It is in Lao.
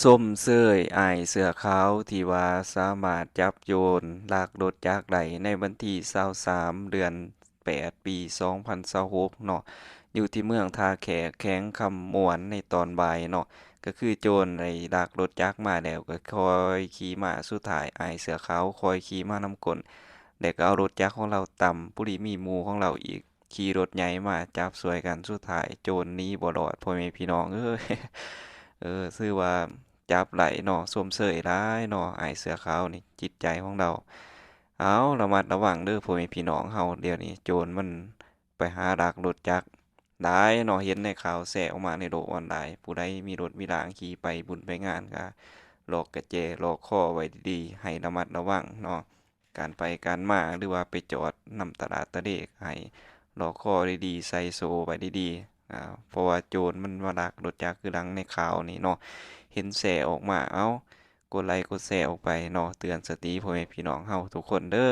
ຊົມເຊີຍອ້າຍເສື້ອຂາວທີ່ວ່າສາມາດຈັບໂຈນລັກລົດຈັກໄດ້ໃນວັນທີຊາວສາມ ເດືອນແປດ ປີສອງພັນຊາວຫົກເນາະ ຢູ່ທີ່ເມືອງທ່າແຂກ ແຂວງຄຳມ່ວນໃນຕອນບ່າຍເນາະ. ກໍຄືໂຈນໄດ້ລັກລົດຈັກມາແລ້ວ ກໍຄ່ອຍຂີ່ມາ ສຸດທ້າຍອ້າຍເສື້ອຂາວຄ່ອຍຂີ່ມານຳກົ້ນ ແລ້ວກໍເອົາລົດຈັກຂອງລາວຕຳ ປຸລິມີໝູ່ຂອງລາວອີກ ຂີ່ລົດໃຫຍ່ມາຈັບຊ່ວຍກັນ ສຸດທ້າຍໂຈນໜີບໍ່ລອດ ພໍ່ແມ່ພີ່ນ້ອງເອີຍ. ເອີ ຖືວ່າຈັບໄດ້ເນາະ ຊົມເຊີຍຫຼາຍເນາະ ອ້າຍເສື້ອຂາວນີ້ ຈິດໃຈຂອງລາວ. ເອົາ ລະມັດລະວັງເດີພໍ່ແມ່ພີ່ນ້ອງເຮົາ ດຽວນີ້ໂຈນມັນໄປຫາລັກລົດຈັກຫຼາຍເນາະ ເຫັນໃນຂ່າວແຊອອກມາໃນໂລກອອນລາຍ ຜູ້ໃດມີລົດມີລາຂີ່ໄປບຸນໄປງານ ກໍລັອກກະແຈລັອກຄໍໄວ້ດີໆ ໃຫ້ລະມັດລະວັງເນາະ. ການໄປການມາ ຫຼືວ່າໄປຈອດນຳຕະຫຼາດຕະເລ ໃຫ້ລັອກຄໍດີໆ ໃສ່ໂສ້ໄວ້ດີໆ ອາ ເພາະວ່າໂຈນມັນມາລັກລົດຈັກ ຄືດັ່ງໃນຂ່າວນີ້ເນາະ ເຫັນແຊອອກມາ. ເອົາ ກົດໄລກົດແຊອອກໄປເນາະ ເຕືອນສະຕິພໍ່ແມ່ພີ່ນ້ອງເຮົາທຸກຄົນເດີ.